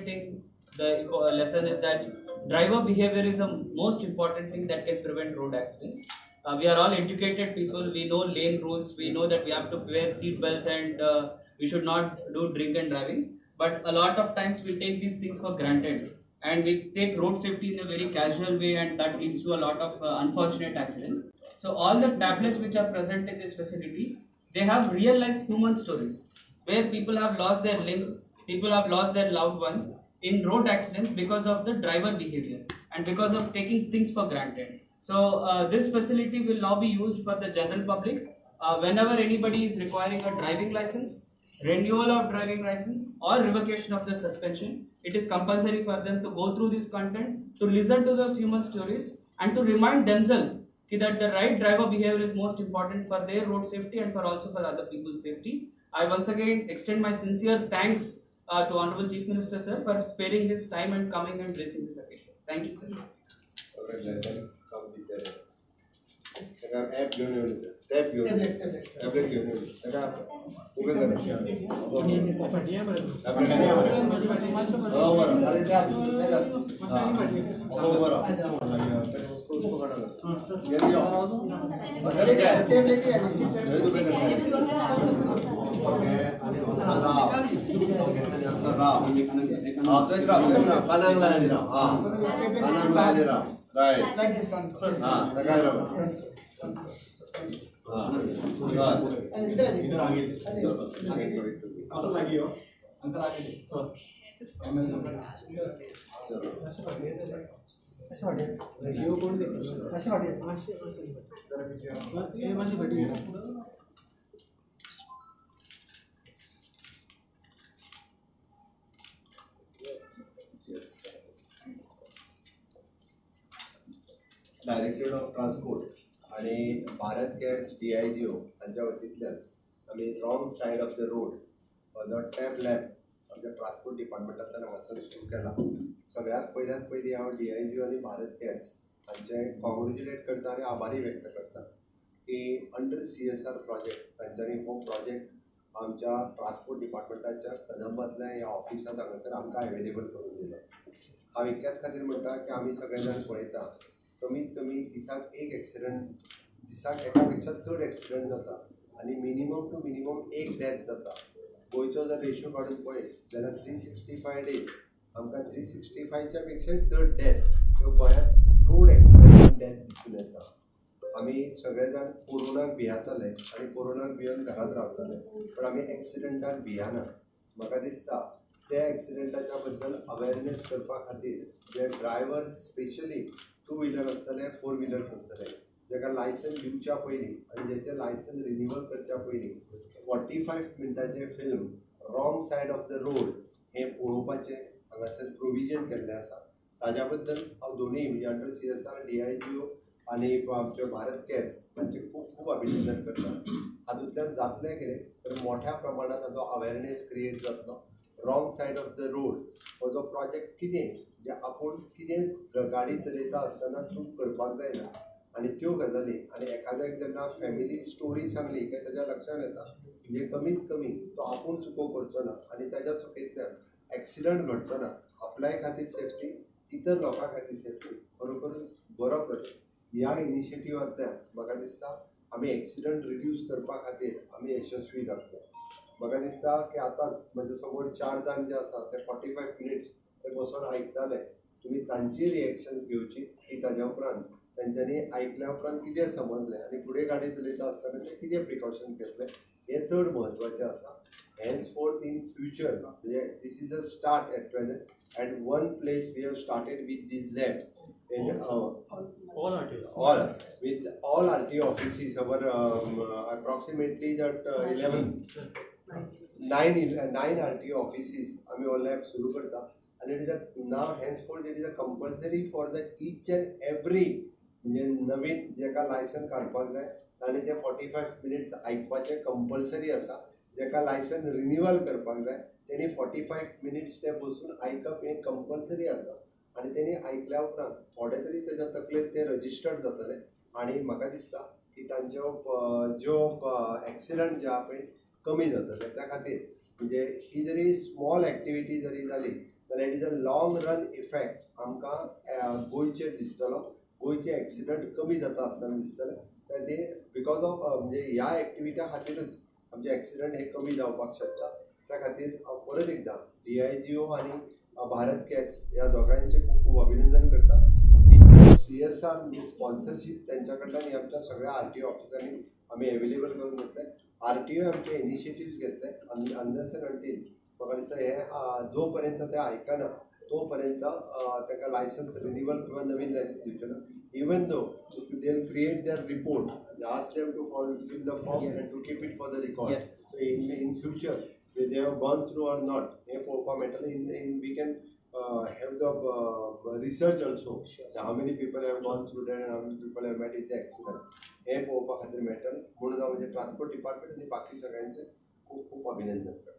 thing, the lesson is that driver behavior is the most important thing that can prevent road accidents. We are all educated people, we know lane rules, we know that we have to wear seat belts and we should not do drink and driving. But a lot of times we take these things for granted and we take road safety in a very casual way, and that leads to a lot of unfortunate accidents. So all the tablets which are present in this facility, they have real life human stories where people have lost their limbs, people have lost their loved ones in road accidents because of the driver behavior and because of taking things for granted. So this facility will now be used for the general public. Whenever anybody is requiring a driving license, renewal of driving license or revocation of the suspension, it is compulsory for them to go through this content, to listen to those human stories and to remind themselves that the right driver behavior is most important for their road safety and for also for other people's safety. I once again extend my sincere thanks to Honorable Chief Minister sir for sparing his time and coming and gracing this occasion. Thank you sir. App घेऊन येऊन tab घेऊन tablet घेऊन येऊन ताका उबें कर. बरं, अरे त्या बरं पानांक लाय राव, हां पानांक लाय राव. Right. Like this one. हां ताका राव. हां डायरेक्टरेट ऑफ ट्रान्सपोर्ट आणि भारत कॅट्स DIGO हांच्या वतींतल्यान आमी wrong side of the road हो जो टॅब लॅब आमच्या ट्रान्सपोर्ट डिपार्टमेंटांतल्यान हांगासर सुरू केला. सगळ्यांत पयल्यात पयलीं हांव DIGO आनी भारत कॅट्स हांचें कॉंग्रेच्युलेट करता आनी आभारी व्यक्त करता की अंडर CSR project तांच्यांनी हो प्रोजेक्ट आमच्या ट्रान्सपोर्ट डिपार्टमेंटाच्या कदंबांतल्या ह्या ऑफिसांत हांगासर आमकां अवेलेबल करून दिलो. हांव इतक्याच खातीर म्हणटा की आमी सगळे जाण पळयता कमीत कमी दिसाक एक एक्सिडंट, दिसाक एका पेक्षा चड एक्सिडंट जाता आनी मिनिमम टू मिनिमम एक डेथ जाता. गोंयचो जर रेशो काडून पळयत जाल्यार 365 डेज आमकां 365च्या पेक्षाय चड डेथ ह्यो गोंयांत रोड एक्सिडंट डेथ दिसून येता. आमी सगळे जाण कोरोनाक भियेताले आनी कोरोनाक भियोन घरांत रावताले, पण आमी एक्सिडंटाक भियाना. म्हाका दिसता त्या एक्सिडंटाच्या बद्दल अवेरनेस करपा खातीर जे ड्रायव्हर्स स्पेशली 2 व्हिलर आसतले, 4 व्हिलर्स आसतले, जाका लायसन दिवच्या पयलीं आनी जेचें लायसन रिन्युअल करच्या पयलीं 45 मिनटाचें film wrong side of the road हें पळोवपाचें हांगासर प्रोविजन केल्लें आसा. ताज्या बद्दल हांव दोनूय म्हणजे अंडर CSR DIGO आनी आमचे भारत कॅट्स हांचें खूब खूब अभिनंदन करता. हातूंतल्यान जातलें कितें तर मोठ्या प्रमाणांत हाचो अवेरनेस क्रिएट जातलो. Wrong side of the road हो जो प्रोजेक्ट कितें जे आपूण कितें गाडी चलयता आसतना चूक करपाक जायना आनी त्यो गजाली आनी एखाद्याक जेन्ना फॅमिली स्टोरी सांगली काय ताज्या लक्षांत येता म्हणजे कमीत कमी तो आपूण चुको करचो ना आनी ताज्या चुकेंतल्यान एक्सिडंट घडचो ना. आपल्याय खातीर सेफ्टी, इतर लोकां खातीर सेफ्टी. खरोखरूच बरो प्रोजेक्ट. ह्या इनिशिएटिवांतल्यान म्हाका दिसता आमी एक्सिडंट रिड्यूस करपा खातीर आमी यशस्वी जातले. म्हाका दिसता की आतांच म्हज्या समोर 4 जाण जे आसा ते 45 मिनिट्स ते बसून आयकताले. तुमी तांची रिएक्शन्स घेवची की ताज्या उपरांत तांच्यांनी आयकल्या उपरांत कितें समजलें आनी फुडें गाडी चलयता आसतना ते कितें प्रिकॉशन्स घेतले हें चड म्हत्वाचें आसा. हेन्स फोर्थ इन फ्युचर म्हणजे this is a start at present at one place we have started with this lab in all with all RTO offices our approximately that 9 RTO offices आमी हो lab सुरू करता आनी it is a now henceforth it is a compulsory for the each and every म्हणजे नवीन जेका license काडपाक जाय ताणें तें 45 मिनिट्स आयकपाचें कंपल्सरी आसा. जेका लायसन रिन्युअल करपाक जाय तेणी 45 मिनिट्स तें बसून आयकप हें कंपल्सरी आसा आनी तेणी आयकल्या उपरांत थोडे तरी तेज्या तकलेंत तें रजिस्टर्ड जातलें आनी म्हाका दिसता की तांच्यो ज्यो एक्सिडंट जे आहा पळय कमी जातले. त्या खातीर म्हणजे ही जरी स्मॉल एक्टिविटी जरी जाली जाल्यार it is a long run effect आमकां गोंयचेर दिसतलो. गोंयचे एक्सिडंट कमी जाता आसतना दिसतले. ते because of म्हणजे ह्या एक्टिविट्या खातीरच आमचे एक्सिडंट हे कमी जावपाक शकता. त्या खातीर हांव परत एकदां DIGO आनी भारत कॅट्स ह्या दोगांयचें खूब खूब अभिनंदन करता. विथ CSR म्हणजे स्पॉन्सरशीप तेंच्या कडल्यान ही आमच्या सगळ्या RTO ऑफिसांनी आमी एवेलेबल करून घेतले. RTO आमचे इनिशिएटिव्स घेतले आनी अनलेस एंड अंटील म्हाका दिसता हे जो पर्यंत ते आयकना तो पर्यंत ताका लायसन्स रिन्युअल किंवा नवीन लायसन्स दिवचें ना. Even though they will create their report, ask them to fill the form and to keep it for the record. So in future they have gone through or not हें पळोवपाक मेळटलें. In we can have the research also, how many people have gone through that and how many people have met in the accident हें पळोवपा खातीर मेळटलें. म्हणून हांव म्हणजे ट्रान्सपोर्ट डिपार्टमेंट आनी बाकी सगळ्यांचें खूब खूब अभिनंदन करता.